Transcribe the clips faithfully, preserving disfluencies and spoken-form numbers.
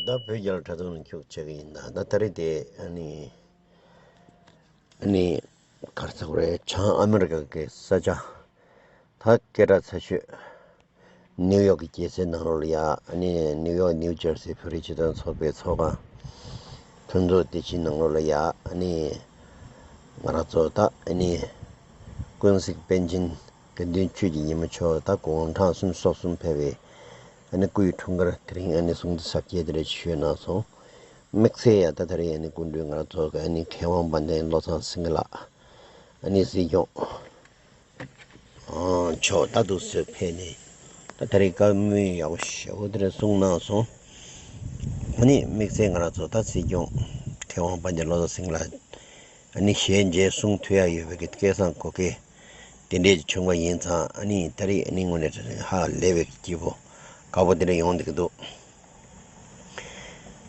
ད་བོད་རྒྱལ་གྲྭ་ཚང་ནས་འཁྱུག་ཆེ་གི་ཡིན། ད་ད་ད་རེས་དེ་ཨ་ནི་ཨ་ནི་གར་ཚ་བ་རེད། བྱང་ཨ་མི་རི་ཀ་གི་ས་ཆ་ད་སྐད་གྲགས་ཚ་ཤོས་ནིའུ་ཡོག་གི་རྒྱལ་སའི་ནང་ལོགས་ལ་ཡ། ཨ་ནི་ནིའུ་ཡོག་ནིའུ་ཇར་སི་བོད་རིགས་སྤྱི་མཐུན་ཚོགས་པའི་ཚོགས་ཁང་མཐུན་ཚོགས་སྡེ་ཆེན་ནང་ལོགས་ལ་ཡ། ཨ་ནི་ང་རང་ཚོ་ད་ཨ་ནི་ཀུན་གཟིགས་པཎ་ཆེན་དགེ་འདུན་ཆོས་ཀྱི་ཉི་མ་མཆོག་ད་དགུང་གྲངས་སུམ་ཅུ་སོ་གསུམ་ཕེབས་པའི་ཨ་ནི་སྐུ་ཡི་འཁྲུངས་སྐར་དེ་རིང་ཨ་ནི་གཟུངས་བསྡུ་གཟབ་རྒྱས་དེ་འདྲ་ཞུས་གནང་སོང་། དམིགས་བསལ་ཡང་ད་ད་རེས་ཨ་ནི་སྐུ་མགྲོན་ང་རང་ཚོ་གི་ཨ་ནི་མཁས་དབང་དཔལ་ལྡན་བློ་བཟང་སེང་གེ་ལགས། ཨ་ནི་སྲིད་སྐྱོང་མཆོག་ད་འདུག་སེ་ཕེབས་ནས་ད་ད་རེས་བཀའ་མོལ་ཡག་པོ་ཞེ་པོ་དེ་འདྲ་གསུངས་གནང་སོང་། ཨ་ནི་དམིགས་བསལ་ང་རང་ཚོ་ད་སྲིད་སྐྱོང་མཁས་དབང་དཔལ་ལྡན་བློ་བཟང་སེང་གེ་ལགས་ཨ་ནི་ཞལ་མཇལ་གསུང་ཐོས་ཡག་ཡོད་པའི་གི་སྐལ་བཟང་གོ་སྐལ་དེ་འདྲས་ཀྱི་བྱུང་བ་ཡིན་ཙང་། ཨ་ནི་ད་རེས་ཨ་ནི་དངོས་གནས་དྲང་གནས་ཧ་ལས་པའི་སྐྱིད་པོ་དགའ་པོ་དེ་འདྲ་ཡོང་བསྡད་ཀྱི་འདུག།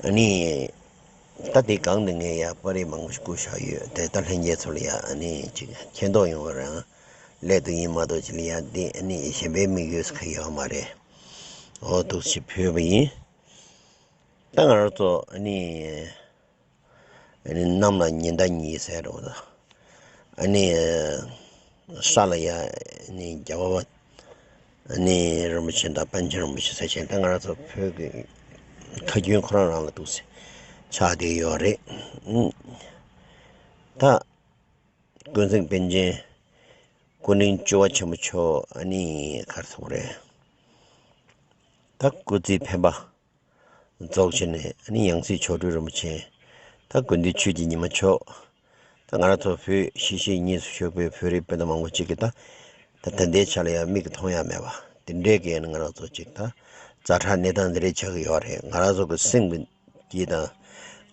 ཨ་ནི་ད་དེ་གང་དེ་ངས་ཡ་པར་རིས་མང་པོ་ཞིག་བསྐུར་བཞག་ཡོད། དེ་ད་ལྷན་རྒྱས་ཚོ་ལ་ཡ་ཨ་ནི་ཅིག་མཁྱེན་རྟོགས་ཡོང་བ་རང་སླད་དུ་ཡིན་མ་གཏོགས་ཅིག་ལ་ཡ་དེ་ཨ་ནི་གཞན་པའི་དམིགས་ཡུལ་ཟེར་གྱི་ཡོད་མ་རེད། འོ་འདུག་སེ་ཕུལ་བ་ཡིན། ད་ང་རང་ཚོ་ཨ་ནི་ཨ་ནི་གནམ་ལ་ཉི་ཟླ་གཉིས་ཟེར་རོ། ད་ཨ་ནི་ས་ལ་ཡ་ཨ་ནི་རྒྱལ་བ་ཨ་ནི་རིན་པོ་ཆེ་དང་པཎ་ཆེན་རིན་པོ་ཆེ་ཟེར་བྱས། ད་ང་རང་ཚོ་བོད་ཀྱི་ཁ་རྒྱུན་ཁོ་རང་རང་ལ་འདུག་སེ་ཆགས་བསྡད་ཡོད་རེད། ད་ཀུན་གཟིགས་པཎ་ཆེན་སྐུ་ཕྲེང་བཅུ་པ་ཆེན་པོ་མཆོག་ཨ་ནི་གར་སོང་རེད། ད་སྐུ་ཚེ་འཕེན་པ་རྫོགས་བྱས་ནས་ཨ་ནི་ཡང་སྲིད་མཆོག་སྤྲུལ་རིན་པོ་ཆེ་ད་དགེ་འདུན་ཆོས་ཀྱི་ཉི་མ་མཆོག་ད་ང་རང་ཚོ་བོད་གཞིས་བྱེས་གཉིས་སུ་བཞུགས་པའི་བོད་རིགས་སྤུན་ཟླ་མང་པོ་ཅིག་གིས་ད་ད་ད་ལྟའི་ཆ་ལ་ཡང་མིག་གིས་མཐོང་ཡ་མེད་པ་དེ་འདྲའི་གི་ཨ་ནི་ང་རང་ཚོ་ཅིག་ད་ཛ་དྲག་གནས་སྟངས་འདི་འདྲའི་ཆགས་ཀྱི་ཡོད་རེད། ང་རང་ཚོ་གི་སེམས་ཀྱི་དཀྱིལ་དང་།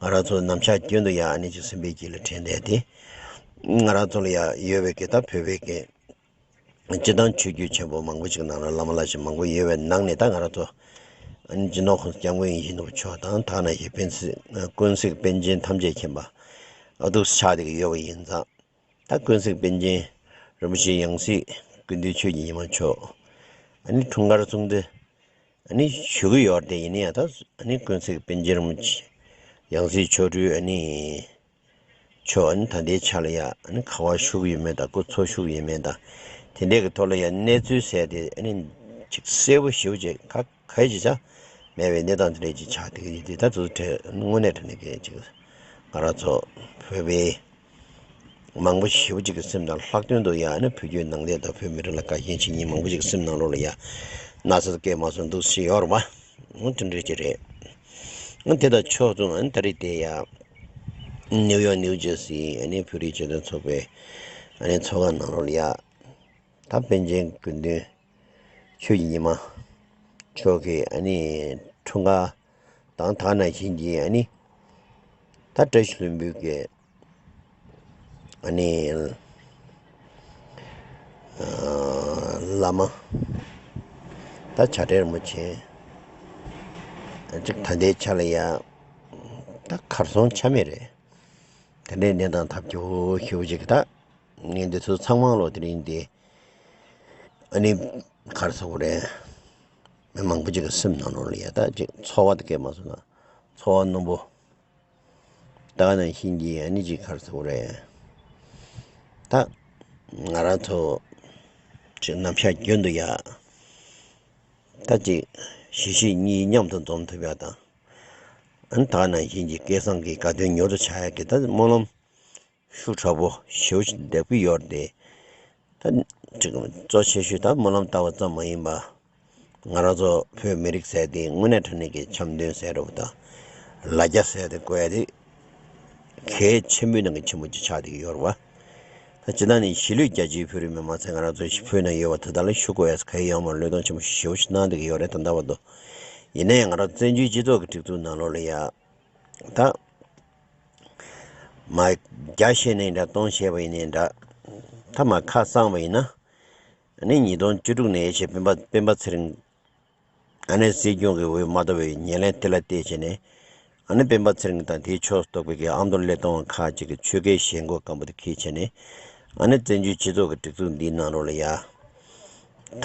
ང་རང་ཚོ་ནམ་ཞག་རྒྱུན་དུ་ཡང་ཨ་ནི་ཅིག་སེམས་པའི་དཀྱིལ་ལ་དྲན་བསྡད་དེ། ང་རང་ཚོ་ལ་ཡང་ཡོད་པའི་གི་ད་བོད་པའི་གི་སྤྱི་བཏང་ཆོས་བརྒྱུད་ཆེན་པོ་མང་པོ་ཅིག་ནང་ལ་བླ་མ་ལྷ་ཆེན་མང་པོ་ཡོད་པའི་ནང་ནས། ད་ང་རང་ཚོ་ཨ་ནི་སྤྱི་ནོར་༸གོང་ས་༸སྐྱབས་མགོན་ཡིད་བཞིན་ནོར་བུ་མཆོག་དང་། ད་ག་ནང་བཞིན་པཎ་ཆེན་ཀུན་གཟིགས་པཎ་ཆེན་ཐམས་ཅད་མཁྱེན་པ་ཨ་འདུག་ཆགས་བསྡད་ཀྱི་ཡོད་པ་ཡིན་ཙང་། ད་ཀུན་གཟིགས་པཎ་ཆེན་རིན་པོ་ཆེ་ཡང་སྲིད་དགེ་འདུན་ཆོས་ཀྱི་ཉི་མ་མཆོག་ཨ་ནི་འཁྲུངས་སྐར་ཚོགས་འདུ་ཨ་ནི་ཞུ་གི་ཡོད་རེད། དེ་ཡིན་ན་ཡང་ད་ཨ་ནི་ཀུན་གཟིགས་པཎ་ཆེན་རིན་པོ་ཆེ་ཡང་སྲིད་མཆོག་སྤྲུལ་ཨ་ནི་མཆོག་ཨ་ནི་ད་ལྟའི་ཆ་ལ་ཡ་ཨ་ནི་ག་པར་བཞུགས་ཡོད་མེད་དང་། སྐུ་འཚོ་བཞུགས་ཡོད་མེད་དང་། དེ་འདྲའི་གི་ཐོག་ལ་ཡ་གནས་ཚུལ་ཟེར་དེ་ཨ་ནི་ཅིག་གསལ་པོ་ཞེ་པོ་ཅིག་ག་ག་ཅིག་ཆ་མེད་པའི་གནས་སྟངས་དེ་འདྲ་ཅིག་ཆགས་བསྡད་ཀྱི་ཡོད་དེ། ད་དུང་དེ་དངོས་གནས་དྲང་གནས་ཀྱི་ཅིག་ང་རང་ཚོ་བོད་པའི་མང་པོ་ཞེ་པོ་ཅིག་གི་སེམས་ནང་ལྷག་དོན་དུ་ཡ་ཨ་ནི་བོད་བརྒྱུད་ནང་བསྟན་དང་བོད་མི་རིགས་ལ་དགའ་ཞེན་བྱེད་མཁན་མང་པོ་ཅིག་གི་སེམས་ནང་ལོགས་ལ་ཡ་ན་ཚ་སྐྱེས་མ་སོང་འདུག་ཞེས་ཡོད་རེད་པ། འོ་དེ་འདྲ་ཅིག་རེད། འོ་དེ་དང་ཕྱོགས་མཚུངས་ཨ་ནི་ད་རེས་དེ་ཡ་ནིའུ་ཡོག་ནིའུ་ཇར་སི་ཨ་ནི་བོད་རིགས་སྤྱི་མཐུན་ཚོགས་པའི་ཨ་ནི་ཚོགས་ཁང་ནང་ལོགས་ལ་ཡ། ད་པཎ་ཆེན་དགེ་འདུན་ཆོས་ཀྱི་ཉི་མ་མཆོག་གི་ཨ་ནི་འཁྲུངས་སྐར་དང་། ད་ག་ནང་བཞིན་གྱི་ཨ་ནི་ད་བཀྲ་ཤིས་ལྷུན་པོའི་གི་ཨ་ནི་ཨ་བླ་མ་ད་བྱ་བྲལ་རིན་པོ་ཆེ་ཅིག་ད་ལྟའི་ཆ་ལ་ཡ་ད་གར་སོང་ཆ་མེད་རེད། དེ་འདྲའི་གནས་སྟངས་ཐབས་སྐྱོ་ཤོས་ཅིག་ད་ངས་འདི་ཚོ་ཚང་མ་ལོ་དེ་རིང་འདི་ཨ་ནི་གར་སོང་རེད། མི་མང་པོ་ཅིག་གི་སེམས་ནང་ལོགས་ལ་ཡ་ད་ཅིག་ཚོར་བ་དེ་སྐྱེས་མ་སོང་ན་ཚོར་བ་རྣོན་པོ། ད་ག་ནང་བཞིན་གྱི་ཨ་ནི་ཅིག་གར་སོང་རེད། ད་ང་རང་ཚོ་ཅིག་ནམ་ཞག་རྒྱུན་དུ་ཡ་ད་ཅིག་གཞིས་བྱེས་གཉིས་མཉམ་དུ་འཛོམས་ཐུབ་ཡ་དང་། ཨ་ནི་ད་ག་ནང་བཞིན་གྱི་སྐལ་བཟང་གི་དགའ་སྟོན་མྱུར་དུ་ཆགས་ཡ་གི་ད་སྨོན་ལམ་ཤུགས་དྲག་པོ་ཞེ་པོ་ཞིག་འདེབས་ཀྱི་ཡོད་རེད། ད་ཅིག་གཙོ་ཆེ་ཤོས་ད་སྨོན་ལམ་བཏབ་པ་ཙམ་མ་ཡིན་པ། ང་རང་ཚོ་བོད་མི་རིགས་ཟེར་དེ་དངོས་གནས་དྲང་གནས་ཀྱི་འཆམ་མཐུན་ཟེར་རོ། ད་ལ་རྒྱ་ཟེར་དེ་དགོས་ཡ་དེ་གལ་ཆེན་པོའི་ནང་གི་ཆེན་པོ་ཅིག་ཆགས་བསྡད་ཀྱི་ཡོད་རེད་བ། ད་སྤྱིར་བཏང་ནས་གཞིས་ལུས་རྒྱ་ཆེའི་བོད་རིགས་མི་མང་ཚང་ང་རང་ཚོ་བོད་ནང་ཡོད་པ་དེ་དག་ལ་ཞུ་དགོས་ཡ་གལ་ཡོད་མ་རེད། བློས་གཏོང་ཆེན་པོ་ཞེ་པོ་ཞིག་གནང་བསྡད་ཀྱི་ཡོད་རེད་ད་ལྟ་བར་དུ། ཡིན་ན་ཡང་ང་རང་བཙན་བྱོལ་སྤྱི་ཚོགས་ཀྱི་སྒྲིག་འཛུགས་ནང་ལོགས་ལ་ཡ། ད་མ་བརྒྱ་བཤད་ནའི་འདྲ། སྟོང་བཤད་པ་ཡིན་ནའི་འདྲ། ད་མ་ཁ་གསང་བ་ཡིན་ན། ཨ་ནི་ཉིས་སྟོང་བཅུ་དྲུག་ནས་བྱས་སྤེན་པ་སྤེན་པ་ཚེ་རིང་ཨ་ནི་སྲིད་སྐྱོང་གི་འོས་མ་ཐོབ་པའི་ཉེར་ལེན་དེ་ལ་བལྟས་བྱས་ནས། ཨ་ནི་སྤེན་པ་ཚེ་རིང་དང་དེའི་ཕྱོགས་གཏོགས་པའི་གི་ཨ་མདོ་སླེ་གདོང་ཁག་ཅིག་གི་ཆོལ་ཁའི་ཞེན་ཁོག་སྐམ་པོ་དེ་འཁྱེར་བྱས་ནས། ཨ་ནི་བཙན་བྱོལ་སྤྱི་ཚོགས་ཀྱི་སྒྲིག་འཛུགས་འདིའི་ནང་ལོགས་ལ་ཡ། ད་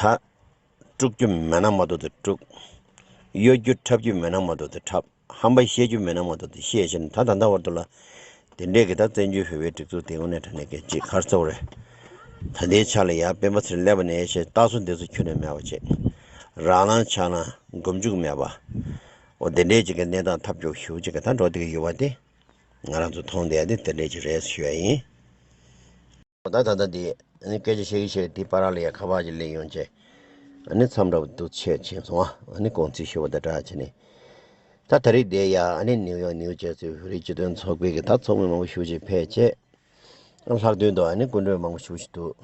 དཀྲུག་རྒྱུ་མེད་ན་མ་གཏོགས་དེ་དཀྲུག་གཡོ་སྒྱུ་འཁྲབ་རྒྱུ་མེད་ན་མ་གཏོགས་དེ་འཁྲབ། ཧམ་པ་བཤད་རྒྱུ་མེད་ན་མ་གཏོགས་དེ་བཤད་བྱས་ནས། ད་ད་ལྟ་བར་དུ་ལ་དེ་འདྲས་ཀྱི་ད་བཙན་བྱོལ་བོད་པའི་སྒྲིག་འཛུགས་དེ་དངོས་གནས་དྲང་གནས་ཀྱི་ཅིག་ག་རེ་ཟེར་དགོས་རེད། ད་ལྟའི་ཆ་ལ་ཡ་སྤེན་པ་ཚེ་རིང་སླེབས་པ་ནས་བྱས་རྟགས་གསལ་འདི་ཚོ་ཁྱོན་ནས་མེད་པ་ཅིག། རང་ལངས་ཕྱག་ལངས་མགོ་མཇུག་མེད་པ། འོ་དེ་འདྲས་ཅིག་གི་གནས་སྟངས་ཐབས་སྐྱོ་ཤོས་ཅིག་གི་ད་འགྲོ་བསྡད་ཀྱི་ཡོད་པ་དེ། ང་རང་ཚོ་མཐོང་བསྡད་ཡ་དེ་དེ་འདྲས་ཅིག་རེད་ཞུ་ཡ་ཡིན། ད་ད་ལྟ་འདི་ཨ་ནི་སྐད་ཆ་བཤད་ཀྱི་བཤད་ཀྱི་དེའི་བར་ལ་ཡ་ཁ་པར་ཅིག་སླེབས་ཡོང་བྱས། ཨ་ནི་མཚམས་འདྲ་བོ་འདུག་བྱས་ཕྱིན་སོང་ཨ། ཨ་ནི་དགོངས་ཚུལ་ཞུ་བ་དང་སྦྲགས་བྱས་ནས། ད་ད་རེས་འདི་ཡ་ཨ་ནི་ནིའུ་ཡོག་ནིའུ་ཇར་སི་བོད་རིགས་སྤྱི་མཐུན་ཚོགས་པའི་གི་ད་ཚོགས་མི་མང་པོ་ཞེ་པོ་ཅིག་ཕེབས་བྱས། ལྷག་དོན་དུ་ཨ་ནི་སྐུ་མགྲོན་མང་པོ་ཞེ་པོ་ཅིག་འདུག།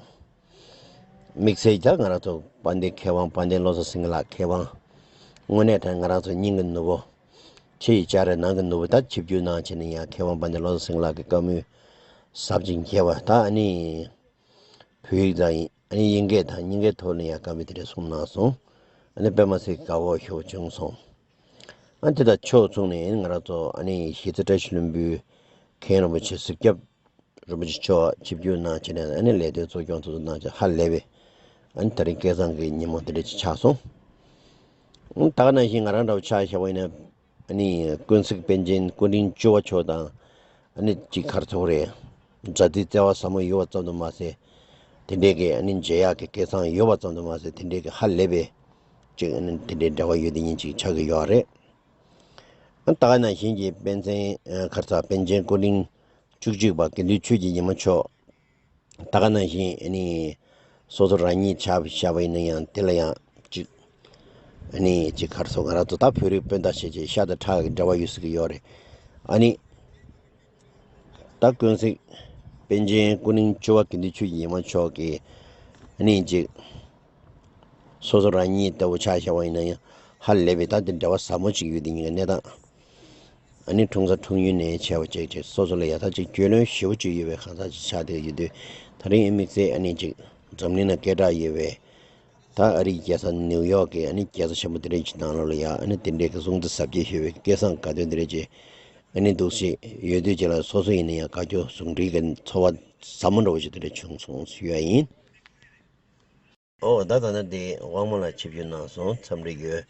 དམིགས་བསལ་ད་ང་རང་ཚོ་དཔལ་ལྡན་མཁས་དབང་དཔལ་ལྡན་བློ་བཟང་སེང་གེ་ལགས། མཁས་དབང་དངོས་གནས་དྲང་ང་རང་ཚོ་སྙིང་གི་ནོར་བུ། ཕྱི་ཡི་ལྕགས་རི་ནང་གི་ནོར་བུ། ད་ཆིབས་བསྒྱུར་གནང་བྱས་ནས་ཡང་མཁས་དབང་དཔལ་ལྡན་བློ་བཟང་སེང་གེ་ལགས་ཀྱི་བཀའ་མོལ་ཟབ་ཅིང་རྒྱས་པ། ད་ཨ་ནི་བོད་ཡིག་དང་ཨ་ནི་དབྱིན་སྐད་དང་། དབྱིན་སྐད་ཐོག་ནས་ཡང་བཀའ་མོལ་དེ་འདྲ་གསུངས་གནང་སོང་། ཨ་ནི་དཔེ་མ་སྲིད་དགའ་པོ་ཞེ་པོ་བྱུང་སོང་། ཨ་དེ་དང་ཕྱོགས་མཚུངས་ནས་ང་རང་ཚོ་ཨ་ནི་གཞིས་རྩེ་བཀྲ་ཤིས་ལྷུན་པོའི་མཁན་རིན་པོ་ཆེ་གཟིགས་སྐྱབས་རིན་པོ་ཆེ་མཆོག་ཆིབས་བསྒྱུར་གནང་བྱས་ནས་ཨ་ནི་ལས་དོན་གཙོ་སྐྱོང་ཚོགས་གཙོ་གནང་བྱས་ཧ་ལས་པའི་ཨ་ནི་ད་རིང་སྐལ་བཟང་གི་ཉིན་མོ་དེ་འདྲ་ཅིག་ཆགས་སོང་། ཨ་ད་ག་ནང་བཞིན་ང་རང་འདྲ་བོ་ཆ་བཞག་པ་ཡིན་ན། ཨ་ནི་ཀུན་གཟིགས་པཎ་ཆེན་སྐུ་ཕྲེང་བཅུ་པ་མཆོག་དང་། ཨ་ནི་ཅིག་ག་རེ་ཟེར་དགོས་རེད། མཛའ་བརྩེའི་བརྩེ་བ་ཟབ་མོ་ཡོད་པ་ཙམ་དུ་མ་ཟད། དེ་འདྲའི་གི་ཨ་ནི་མཇལ་ཡག་གི་སྐལ་བཟང་ཡོད་པ་ཙམ་དུ་མ་ཟད། དེ་འདྲའི་གི་ཧ་ལས་པའི་ཅིག་ཨ་ནི་དེ་འདྲའི་འབྲེལ་བ་ཡོད་དེ་ཉིན་ཅིག་ཆགས་ཀྱི་ཡོད་རེད། ཨ་ད་ག་ནང་བཞིན་གྱི་པཎ་ཆེན་ཨ་ག་རེ་ཟེར། པཎ་ཆེན་སྐུ་ཕྲེང་བཅུ་གཅིག་པ་དགེ་འདུན་ཆོས་ཀྱི་ཉི་མ་མཆོག། ད་ག་ནང་བཞིན་ཨ་ནི་སོ་སོ་རང་ཉིད་ཆ་བཞག་པ་ཡིན་ན་ཡང་དེ་ལ་ཡང་ཅིག་ཨ་ནི་ཅིག་ག་རེ་ཟེར། ང་རང་ཚོ་ད་བོད་རིགས་སྤུན་ཟླ་བྱས་བྱས་ཤ་དང་ཁྲག་གི་འབྲེལ་བ་ཡོད་ཟེར་གྱི་ཡོད་རེད། ཨ་ནི་ད་ཀུན་གཟིགས་པཎ་ཆེན་སྐུ་ཕྲེང་བཅུ་པ་དགེ་འདུན་ཆོས་ཀྱི་ཉི་མ་མཆོག་གིས་ཨ་ནི་ཅིག་སོ་སོ་རང་ཉིད་ལྟ་བུ་ཆ་བཞག་པ་ཡིན་ན་ཡང་ཧ་ལས་པའི་ད་དེ་འབྲེལ་བ་ཟབ་མོ་ཅིག་ཡོད་དེ་ཉིན་གྱི་གནས་སྟངས། ཨ་ནི་འཁྲུངས་ས་འཁྲུངས་ཡུལ་ནས་བྱས་པ་ཅིག་ཅིག་སོ་སོ་ལ་ཡ་ད་ཅིག་རྒྱུས་ལོན་ཞེ་པོ་ཅིག་ཡོད་པའི་གང་ཟག་ཅིག་ཆགས་བསྡད་ཡོད་དུས། ད་རིང་ཨེ་དམིགས་བསལ་ཨ་ནི་ཅིག་འཛམ་གླིང་ན་སྐད་གྲགས་ཡོད་པའི་ད་ཨ་རིའི་རྒྱལ་ས་ནིའུ་ཡོག་གི་ཨ་ནི་རྒྱལ་ས་ཆེན་པོ་དེ་འདྲ་ཅིག་ནང་ལོགས་ལ་ཡ་ཨ་ནི་དེ་འདྲའི་གི་གཟུགས་འདི་གཟབ་རྒྱས་ཡོད་པའི་སྐལ་བཟང་དགའ་སྟོན་དེ་འདྲ་ཅིག་ཨ་ནི་འདུག་སེ་ཡོད་དུས་ཅིག་ལ་སོ་སོ་ཡིན་ན་ཡང་དགའ་སྐྱོ་ཟུང་འབྲེལ་གྱི་ཚོར་བ་ཟབ་མོ་འདྲ་བོ་ཞིག་དེ་འདྲ་བྱུང་སོང་ཞུ་ཡ་ཡིན། ཨོ་ད་ད་ནི་དེ་དབང་མོ་ལགས་ཆིབས་བསྒྱུར་གནང་སོང་། འཚམས་འདྲི་ཡོད།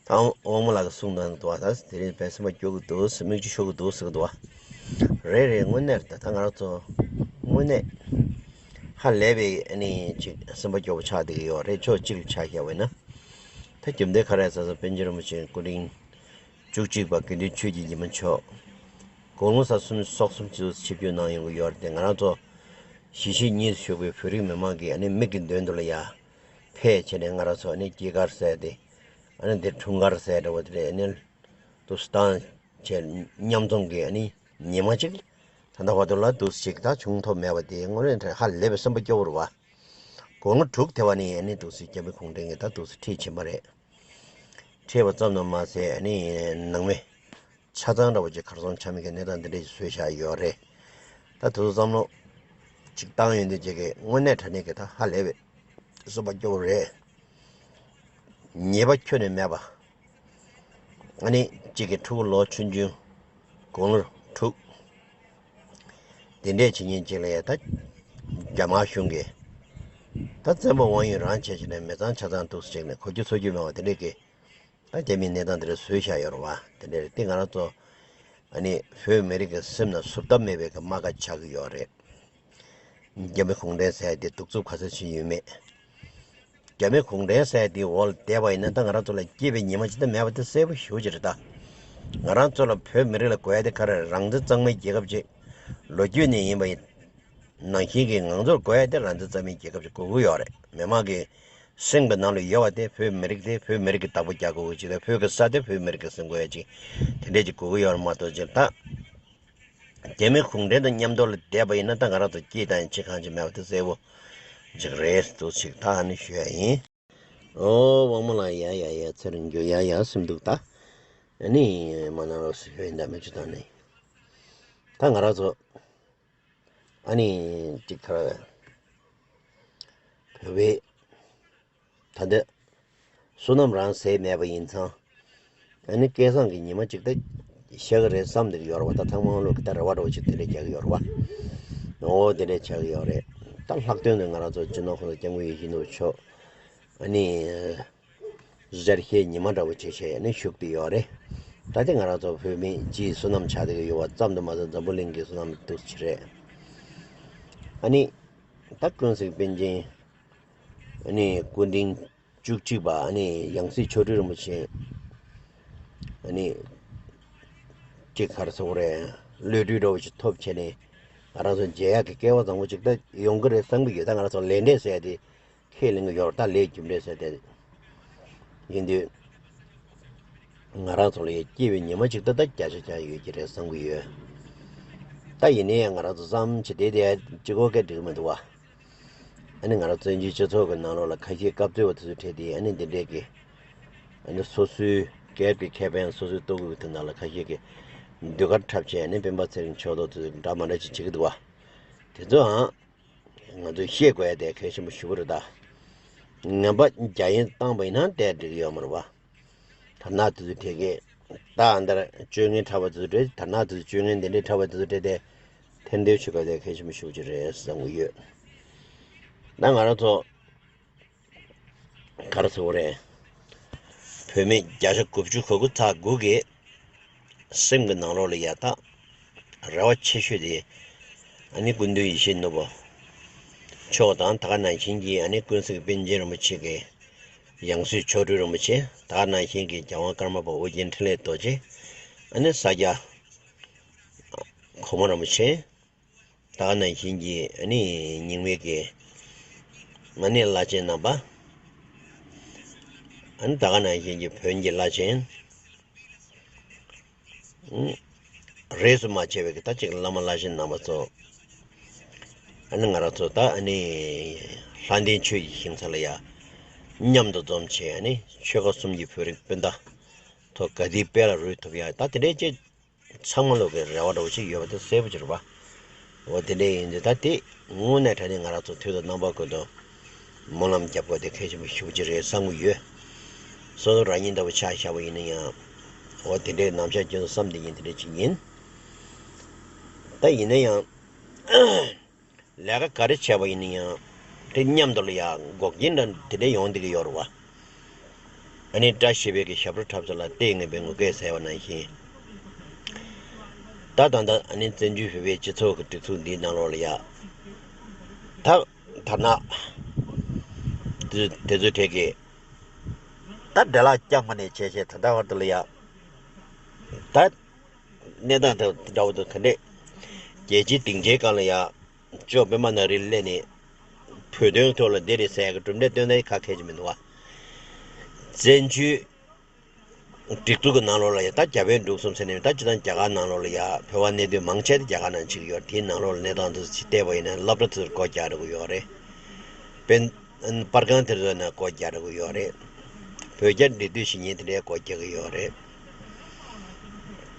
ད་དབང་མོ་ལགས་ཀྱིས་གསུངས་གནང་འདུག་བ། ད་དེ་རིང་དཔེ་སེམས་པ་སྐྱོ་གི་འདུག་ཟེར། མིག་ཆུ་ཤོར་གི་འདུག་ཟེར་གི་འདུག་བ། རེད་རེད། དངོས་གནས་རེད། ད་ད་ང་རང་ཚོ་དངོས་གནས་ཧ་ལས་པའི་ཨ་ནི་ཅིག་སེམས་པ་སྐྱོ་པོ་ཆགས་བསྡད་ཀྱི་ཡོད་རེད། ཕྱོགས་གཅིག་ལ་ཆ་བཞག་པ་ཡིན་ན། ད་རྒྱུ་མཚན་ག་རེ་ཟེར་ན། པཎ་ཆེན་རིན་པོ་ཆེ་སྐུ་ཕྲེང་བཅུ་གཅིག་པ་དགེ་འདུན་ཆོས་ཀྱི་ཉི་མ་མཆོག་དགུང་ལོ་ས་གསུམ་སོ་གསུམ་ཅིག་ཆིབས་བསྒྱུར་གནང་ཡོང་གི་ཡོད་རེད་དེ། ང་རང་ཚོ་གཞིས་བྱེས་གཉིས་སུ་བཞུགས་པའི་བོད་རིགས་མི་མང་གི་ཨ་ནི་མིག་གི་མདུན་དུ་ལ་ཡ་ཕེབས་བྱས་ནས་ང་རང་ཚོ་ཨ་ནི་སྐྱེས་སྐར་ཟེར་ཏེ། ཨ་ནི་འདིར་འཁྲུངས་སྐར་ཟེར་འདྲ་བོ་དེ་རེད། ཨ་ནི་འདུག་སེ་བཏང་བྱས་མཉམ་འཛོམས་ཀྱི་ཨ་ནི་ཉི་མ་ཅིག་ད་ལྟ་བར་དུ་ལ་འདུག་སེ་ཅིག་ད་བྱུང་ཐུབ་མེད་པ་དེ་དངོས་གནས་ཧ་ལས་པའི་སེམས་པ་སྐྱོ་བོ་རེད་བ། དགུང་ལོ་དྲུག་དེ་བ་ནས་ཨ་ནི་འདུག་སེ་རྒྱ་མི་གུང་ཁྲན་གྱིས་ད་འདུག་སེ་ཁྲིད་ཕྱིན་པ་རེད། ཁྲིད་པ་ཙམ་དུ་མ་ཟད་ཨ་ནི་ནང་མི་ཆ་ཚང་འདྲ་བོ་ཅིག་གར་སོང་ཆ་མེད་ཀྱི་གནས་སྟངས་འདི་འདྲ་ཞིག་བཟོས་བཞག་ཡོད་རེད། ད་དེ་ཚོ་བསམ་བློ་ཅིག་བཏང་ཡོང་དུས་ཅིག་གི་དངོས་གནས་དྲང་གནས་ཀྱི་ད་ཧ་ལས་པའི་སེམས་པ་སྐྱོ་བོ་རེད། ཉེས་པ་ཁྱོན་ནས་མེད་པ། ཨ་ནི་གཅིག་གི་ཕྲུ་གུ་ལོ་ཆུང་ཆུང་དགུང་ལོ་དྲུག་དེ་འདྲས་བྱེད་མཁན་གཅིག་ལ་ཡ་ད་རྒྱ་དམར་གཞུང་གིས་ད་བཙན་པོ་དབང་ཡོད་རང་བྱས་བྱས་ནས་མི་ཚང་ཆ་ཚང་འདུག་སེ་བྱས་ནས་གོ་རྒྱུ་ཚོར་རྒྱུ་མེད་པ་དེ་འདྲས་ཀྱི་ད་རྒྱ་མིའི་གནས་སྟངས་དེ་འདྲ་བཟོས་བཞག་ཡོད་རེད་བ། དེ་འདྲས་རེད་དེ་ང་རང་ཚོ་ཨ་ནི་བོད་མི་རིགས་ཀྱི་སེམས་ནང་བཟོ་ལྟ་མེད་པའི་གི་རྨ་ཁ་ཆགས་ཀྱི་ཡོད་རེད། རྒྱ་མི་གུང་ཁྲན་ཟེར་ཡ་དེ་གདུག་རྩུབ་ག་ཚོད་ཕྱིན་ཡོད་མེད། རྒྱ་མི་གུང་ཁྲན་ཟེར་ཡ་དེའི་འོག་ལ་བསྡད་པ་ཡིན་ན་ད་ང་རང་ཚོ་ལ་སྐྱིད་པའི་ཉི་མ་ཅིག་ད་མེད་པ་དེ་གསལ་པོ་ཞེ་པོ་ཅིག་རེད་ད། ང་རང་ཚོ་ལ་བོད་མི་རིགས་ལ་དགོས་ཡ་དེ་ག་རེ་རེད། རང་བཙན་གཙང་མའི་རྒྱལ་ཁབ་ཅིག་ལོ་རྒྱུས་ནས་ཡིན་པ་ཡིན་ནང་བཞིན་གྱི་ང་ཚོར་དགོས་ཡ་དེ་རང་བཙན་གཙང་མའི་རྒྱལ་ཁབ་ཅིག་དགོས་ཀྱི་ཡོད་རེད། མི་མང་གི་སེམས་ཀྱི་ནང་ལ་ཡོད་པ་དེ་བོད་མི་རིགས་དེ་བོད་མི་རིགས་ཀྱི་བདག་པོ་རྒྱག་དགོས་ཀྱི་ཅིག་དང་། བོད་ཀྱི་ས་དེ་བོད་མི་རིགས་ཀྱིས་ཟིན་དགོས་ཡ་ཅིག་དེ་འདྲས་ཅིག་དགོས་ཀྱི་ཡོད་རེད་མ་གཏོགས་ཅིག་ད། རྒྱ་མི་གུང་ཁྲན་དང་མཉམ་དུ་ལ་བསྡད་པ་ཡིན་ན་ད་ང་རང་ཚོ་སྐྱིད་དང་ཡིན་ཕྱིར་གང་ཅི་མེད་པ་དེ་གསལ་པོ་ཅིག་རེད་འདུག་ཅིག་ད་ཨ་ནི་ཞུ་ཡ་ཡིན། ཨོ་དབང་མོ་ལགས་ཡ་ཡ་ཡ་ཚེ་རིང་རྒྱུ་ཡ་ཡ་སེམས་སྡུག་ད། ཨ་ནི་མ་ན་རོ་སི་ཧོན་ད་མི་ཅི་ད་ནི་ད་ང་རང་ཚོ་ཨ་ནི་ཅིག་ཁ་བོད་པའི་ད་ལྟ་བསོད་ནམས་རང་ཟད་མེད་པ་ཡིན་ཙང་། ཨ་ནི་སྐལ་བཟང་གི་ཉི་མ་གཅིག་ད་ཤར་གི་རེད་བསམ་བསྡད་ཀྱི་ཡོད་རེད་བ། ད་ཚང་མ་ལོག་གི་ད་རེ་བ་འདྲ་བོ་ཅིག་དེ་འདྲས་རྒྱག་གི་ཡོད་རེད་བ། འོ་དེ་འདྲས་ཆགས་ཀྱི་ཡོད་རེད། ད་ལྷག་དོན་དུ་ང་རང་ཚོ་སྤྱི་ནོར་གོང་ས་སྐྱབས་མགོན་ཡིད་བཞིན་ནོར་བུ་མཆོག་ཨ་ནི་གཟེར་ཤའི་ཉི་མ་འདྲ་བོ་ཅིག་བྱས་ཨ་ནི་བཞུགས་བསྡད་ཡོད་རེད། ད་ལྟ་ང་རང་ཚོ་བོད་མི་སྤྱིའི་བསོད་ནམས་ཆགས་བསྡད་ཀྱི་ཡོད་པ་ཙམ་དུ་མ་ཟད། འཛམ་བུ་གླིང་གི་བསོད་ནམས་འདུག་ཅི་རེད། ཨ་ནི་ད་ཀུན་གཟིགས་པཎ་ཆེན། ཨ་ནི་སྐུ་ཕྲེང་བཅུ་གཅིག་པ། ཨ་ནི་ཡང་སྲིད་མཆོག་སྤྲུལ་རིན་པོ་ཆེ། ཨ་ནི་གཅིག་ག་རེ་ཟེར་དགོས་རེད། གློད་གྲོལ་འདྲ་བོ་ཞིག་ཐོབ་བྱས་ནས། ང་རང་ཚོ་མཇལ་ཡག་གི་སྐལ་བ་བཟང་པོ་ཅིག་ད་ཡོང་གི་རེད་བསམ་གྱི་ཡོད། ད་ང་རང་ཚོ་ལས་འབྲས་ཟེར་ཡ་དེ་ཁས་ལེན་གྱི་ཡོད་རེད། ད་ལས་རྒྱུ་འབྲས་ཟེར་དེ་ཡིན་དུས། ང་རང་ཚོ་ལ་ཡ་སྐྱེས་པའི་ཉི་མ་གཅིག་ད་ལྟ་བརྒྱ་ཆ་བརྒྱ་ཡོད་ཀྱི་རེད་བསམ་གྱི་ཡོད། ད་ཡིན་ནའི་ང་རང་ཚོ་བསམ་བྱས་བསྡད་དེ་གཅིག་པོ་སྐད་འགྲིག་གི་མི་འདུག་བ། ཨ་ནི་ང་རང་བཙན་བྱོལ་སྤྱི་ཚོགས་ཀྱི་ནང་ལོགས་ལ་ཁ་ཤས་སྐབས་བཙོན་པ་དེ་ཚོ་ཁྲིད་དེ། ཨ་ནི་འདི་འདྲས་ཀྱི། ཨ་ནི་སོ་སོའི་སྒེར་གྱི་ཁེ་ཕན། སོ་སོའི་ལྟོ་གོས་ཀྱི་དོན་དག་ལ་ཁ་ཤས་ཀྱིས་ཟློས་གར་འཁྲབ་བྱས། ཨ་ནི་སྤེན་པ་ཚེ་རིང་མཆོག་ལ་དེ་ཚོ་འདྲ་མི་འདྲ་ཅིག་བྱེད་ཀྱི་འདུག་བ། དེ་ཚོའང་ང་ཚོས་ཤེས་དགོས་ཡ་དེ་གལ་ཆེན་པོ་ཞེ་པོ་རེད་ད། ངན་པ་རྒྱ་ཡན་བཏང་པ་ཡིན་ན་དེ་འགྲིག་གི་ཡོད་མ་རེད་བ། དར་ནག་དེ་ཚོ་ཁྲིད་ཀྱི། ད་ཨ་འདར་སྤྱོད་ངན་འཁྲབ་པ་དེ་ཚོ་ཁྲིད། དར་ནག་དེ་ཚོ་སྤྱོད་ངན་འདི་འདྲས་འཁྲབ་པ་དེ་ཚོ་ཁྲིད་དེ་ཐེར་འདོན་བྱེད་དགོས་དེ་གལ་ཆེན་པོ་ཞེ་པོ་ཅིག་རེད་བསམ་གྱི་ཡོད། ད་ང་རང་ཚོ་ག་རེ་ཟེར་དགོས་རེད། བོད་མི་བརྒྱ་ཆ་དགུ་བཅུ་གོ་དགུ་ཚེག་དགུ་གི་སེམས་ཀྱི་ནང་ལོགས་ལ་ཡ་ད་རེ་བ་ཆེ་ཤོས་དེ། ཨ་ནི་སྐུ་མདུན་ཡིད་བཞིན་ནོར་བུ་མཆོག་དང་། ད་ག་ནང་བཞིན་གྱི་ཨ་ནི་ཀུན་གཟིགས་པཎ་ཆེན་རིན་པོ་ཆེ་གི་ཡང་སྲིད་མཆོག་སྤྲུལ་རིན་པོ་ཆེ། ད་ག་ནང་བཞིན་གྱི་རྒྱལ་དབང་ཀརྨ་པ་ཨོ་རྒྱན་འཕྲིན་ལས་རྡོ་རྗེ། ཨ་ནི་ས་སྐྱ་གོང་མ་རིན་པོ་ཆེ། ད་ག་ནང་བཞིན་གྱི་ཨ་ནི་རྙིང་མའི་གི་ཨ་ནི་བླ་ཆེན་རྣམ་པ། ཨ་ནི་ད་ག་ནང་བཞིན་གྱི་བོན་གྱི་བླ་ཆེན། ཨང་། རིས་སུ་མ་ཆད་པའི་གི་ད་ཅིག་བླ་མ་བླ་ཆེན་རྣམ་པ་ཚོ། ཨ་ནི་ང་རང་ཚོ་ད་ཨ་ནི་ལྷ་ལྡན་ཆོས་ཀྱི་ཞིང་ས་ལ་ཡ་མཉམ་དུ་འཛོམས་བྱས། ཨ་ནི་ཆོལ་ཁ་གསུམ་གྱི་བོད་རིགས་སྤུན་ཟླ་ཚོ་ག་དུས་དཔལ་ལ་རོལ་ཐུབ་ཡ། ད་དེ་འདྲའི་ཅིག་ཚང་མ་ལོག་གི་རེ་བ་འདྲ་བོ་ཅིག་ཡོད་པ་དེ་གསལ་པོ་ཅིག་རེད་པ། འོ་དེ་འདྲ་ཡིན་དུས་ད་དེ་དངོས་གནས་དྲང་གནས་ང་རང་ཚོ་དུས་དང་རྣམ་པ་ཀུན་ཏུ་སྨོན་ལམ་རྒྱབ་དགོས་དེ་གལ་ཆེན་པོ་ཞེ་པོ་ཅིག་རེད་བསམ་གྱི་ཡོད། སོ་སོ་རང་ཉིད་ལྟ་བུ་ཆ་བཞག་པ་ཡིན་ན་ཡང་། འོ་དེ་འདྲའི་ནམ་ཞག་རྒྱུན་དུ་བསམ་བསྡད་མཁན་དེ་འདྲ་ཅིག་ཡིན། ད་ཡིན་ན་ཡང་། ལས་ཀ་ག་རེ་བྱས་པ་ཡིན་ན་ཡང་། དེ་མཉམ་དུ་ལ་ཡ་འགོག་རྐྱེན་འདྲ་དེ་འདྲ་ཡོང་བསྡད་ཀྱི་ཡོད་རེད་བ། ཨ་ནི་བཀྲ་ཤིས་པའི་གི་ཞབས་བྲོ་འཁྲབ་ས་ལ་ལྟས་ངན་པའི་ངུ་སྐད་ཟེར་བ་ནང་བཞིན། ད་ད་ལྟ་ཨ་ནི་བཙན་བྱོལ་བོད་པའི་སྤྱི་ཚོགས་ཀྱི་སྒྲིག་འཛུགས་འདིའི་ནང་ལོགས་ལ་ཡ། ད་དར་ནག་དེ་དེ་ཚོའི་གྲས་ཀྱིས་ད་འདྲ་ལག་རྐྱང་པ་ནས་བྱས་བྱས་ད་ལྟ་བར་དུ་ལ་ཡ། ད་གནས་སྟངས་དེ་འདྲ་བོ་དང་ག་འདྲས། རྒྱལ་སྤྱིའི་སྡིངས་ཆའི་སྒང་ལ་ཡ། ཅོག་པད་མ་ནག་རིལ་སླེབས་ནས་བོད་དོན་ཐོག་ལ་འདི་རེད་ཟེར་ཡག་གི་གྲུབ་འབྲས་སྟོན་ན་ཁག་ཁེལ་གྱི་མི་འདུག་བ། བཙན་བྱོལ་སྒྲིག་འཛུགས་ཀྱི་ནང་ལོགས་ལ་ཡ་ད་རྒྱ་བལ་འབྲུག་གསུམ་ཟེར་ནས། ད་སྤྱིར་བཏང་རྒྱ་གར་ནང་ལོགས་ལ་ཡ་བོད་པ་གནས་སྡོད་མང་ཆེ་དེ་རྒྱ་གར་ནང་བྱེད་ཀྱི་ཡོད་རེད། དེའི་ནང་ལོགས་ལ་གནས་སྟངས་དེ་ཚོ་ཅིག་བལྟས་པ་ཡིན་ན་སློབ་གྲྭ་དེ་ཚོར་སྒོ་རྒྱག་འགྲོ་གི་ཡོད་རེད། དཔེར་ན་པར་ཁང་དེ་ཚོ་ནང་སྒོ་རྒྱག་འགྲོ་གི་ཡོད་རེད། བོད་རྒྱ་འབྲེལ་མཐུད་བྱེད་མཁན་དེ་འདྲའི་སྒོ་རྒྱག་གི་ཡོད་རེད།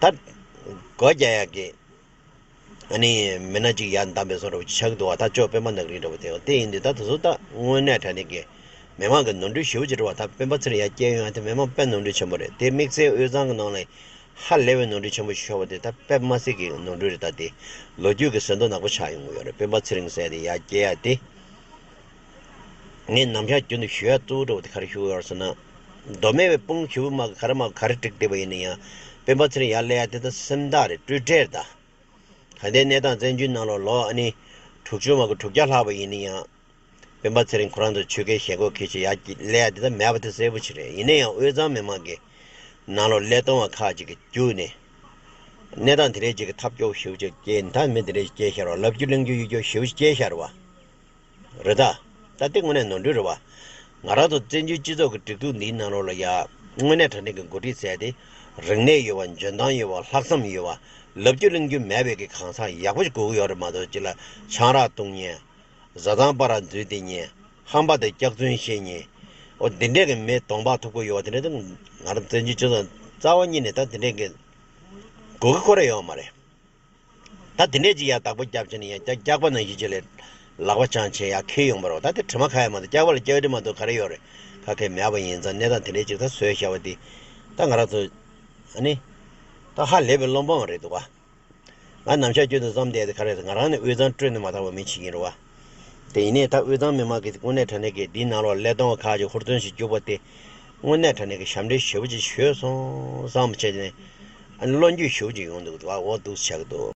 ད་སྒོ་རྒྱག་ཡག་གི་ཨ་ནི་མི་སྣ་གཅིག་ཡར་བདམས་པའི་བཟོ་འདྲ་བོ་ཆགས་འདུག་བ། ད་ཅོག་པད་མ་ནག་རིལ་འདྲ་བོ་དེ་བ། དེ་ཡིན་དུས་ད་དེ་ཚོ་ད་དངོས་གནས་དྲང་གནས་ཀྱི་མི་མང་གི་ནོར་འཁྲུལ་ཞེ་པོ་ཅིག་རེད་བ། ད་སྤེན་པ་ཚེ་རིང་ཡར་བསྐྱལ་ཡོང་ཡ་དེ་མི་མང་དཔེ་ནོར་འཁྲུལ་ཆེན་པོ་རེད། དེ་དམིགས་བསལ་དབུས་གཙང་གི་ནང་ལ་ཧ་ལས་པའི་ནོར་འཁྲུལ་ཆེན་པོ་ཞིག་ཤོར་བ་དེ་ད་དཔེ་མ་སྲིད་ཀྱི་ནོར་འཁྲུལ་རེད། ད་དེ་ལོ་རྒྱུས་ཀྱི་ཟིན་ཐོ་ནག་པོ་ཆགས་ཡོང་གི་ཡོད་རེད། སྤེན་པ་ཚེ་རིང་ཟེར་དེ་ཡར་བསྐྱལ་ཡ་དེ། ངས་ནམ་ཞག་རྒྱུན་དུ་ཞུ་ཡ་གཙོ་བོ་འདྲ་བོ་དེ་ག་རེ་ཞུ་གི་ཡོད་རེད་ཟེར་ན། མདོ་སྨད་པའི་དཔུང་ཞེ་པོ་མ་གི་ག་རེ་མ་གི་ག་རེ་བསྒྲིགས་བསྡད་པ་ཡིན་ན་ཡང་། སྤེན་པ་ཚེ་རིང་ཡར་སླེབས་ཡ་དེ་ད་སེམས་ཐག་རེད། སྤྲོས་བྲལ་རེད་ད། ད་ལྟའི་གནས་སྟངས་བཙན་བྱོལ་ནང་ལོགས་ལོ་ཨ་ནི་དྲུག་ཅུ་མ་གི་དྲུག་བརྒྱ་ལྷག་པ་ཡིན་ན་ཡང་། སྤེན་པ་ཚེ་རིང་ཁོ་རང་ཚོ་ཆོལ་ཁའི་ཞེན་ཁོག་གིས་ཅིག་ཡར་སླེབས་ཡ་དེ་ད་མེད་པ་དེ་གསལ་པོ་ཅིག་རེད། ཡིན་ན་ཡང་དབུས་གཙང་མི་མང་གི་ནང་ལོགས་ཀླད་སྟོང་བ་ཁག་ཅིག་གིས་བརྒྱུགས་ནས། གནས་སྟངས་དེ་འདྲའི་ཅིག་གི་ཐབས་སྐྱོ་བོ་ཞེ་པོ་ཅིག་སྐྱེལ། ད་མི་དེ་འདྲའི་སྐྱེལ་ཤར་བ། ལབ་རྒྱུ་གླེང་རྒྱུ་ཡོད་རྒྱུ་ཞེ་པོ་ཅིག་སྐྱེལ་ཤར་བ། རེད་ད། ད་དེ་དངོས་གནས་ནོར་འཁྲུལ་རེད་བ། ང་རང་ཚོ་བཙན་བྱོལ་སྤྱི་ཚོགས་ཀྱི་སྒྲིག་འཛུགས་འདིའི་ནང་ལོགས་ལ་ཡ། དངོས་གནས་དྲང་གནས་ཀྱི་འགོ་ཁྲིད་ཟེར་དེ། རིག་གནས་ཡོད་པ། འཇོན་ཐང་ཡོད་པ། ལྷག་བསམ་ཡོད་པ། ལབ་རྒྱུ་གླེང་རྒྱུ་མེད་པའི་གི་གང་ཟག་ཡག་པོ་ཞིག་དགོས་ཀྱི་ཡོད་རེད་མ་གཏོགས། ཅིག་ལ་ཆང་རག་བཏུང་མཁན། བཟའ་ཚང་པ་ར་འཛུལ་བསྡད་མཁན། ཧམ་པ་དང་སྐྱག་རྫུན་བཤད་མཁན། འོ་དེ་འདྲས་ཀྱི་མི་གདོང་པ་མཐུག་པོ་ཡོད་པ་དེ་འདྲས་དང་། ང་རང་བཙན་བྱོལ་སྤྱི་ཚོགས་རྩ་བ་ཉིད་ནས་ད་དེ་འདྲས་ཀྱི་དགོས་ཀྱི་ཁོ་རང་ཡོད་མ་རེད། ད་དེ་འདྲས་ཅིག་ཡ་བདག་པོ་རྒྱབ་བྱས་ནས་ཡ་སྐྱག་པ་ནང་བཞིན་ཅིག་ལ་ལག་པ་འཆང་བྱས་ཡ་འཁྱེར་ཡོང་བ་རེད་བ། ད་དེ་དྲི་མ་ཁ་ཡ་མ་གཏོགས། སྐྱག་པ་ལ་སྐྱག་དྲི་མ་གཏོགས་ག་རེ་ཡོད་རེད། ཁ་སྐད་མེད་པ་ཡིན་ཙང་། གནས་སྟངས་དེ་འདྲས་ཅིག་ད་བཟོས་བཞག་པ་དེ། ད་ང་རང་ཚོ་ཨ་ནི་ད་ཧ་ལས་པའི་བླུན་པོ་མ་རེད་འདུག་ག། ང་ནམ་ཞག་རྒྱུན་དུ་བསམ་བསྡད་དེ་ག་རེ་ཟེར། ང་རང་ནི་དབུས་གཙང་སྤྲོད་ནས་མ་ཐར་བ་མི་ཅིག་ཡིན་རེད་བ། དེ་ཡིན་ནའི་ད་དབུས་གཙང་མི་མང་གིས་དངོས་གནས་དྲང་གནས་ཀྱི་འདིའི་ནང་ལོགས་ཀླད་སྟོང་བ་ཁག་ཅིག་ཧུར་བརྩོན་ཞིག་བརྒྱུགས་པ་དེ། དངོས་གནས་དྲང་གནས་ཀྱི་ཞབས་འདྲེན་ཞེ་པོ་ཅིག་ཞུས་སོང་བསམ་བྱས་ནས། ཨ་ནི་བློ་འགྱོད་ཤུགས་ཅིག་ཡོང་འདུག་འདུག་ཨ། འོ་འདུག་ཆགས་འདུག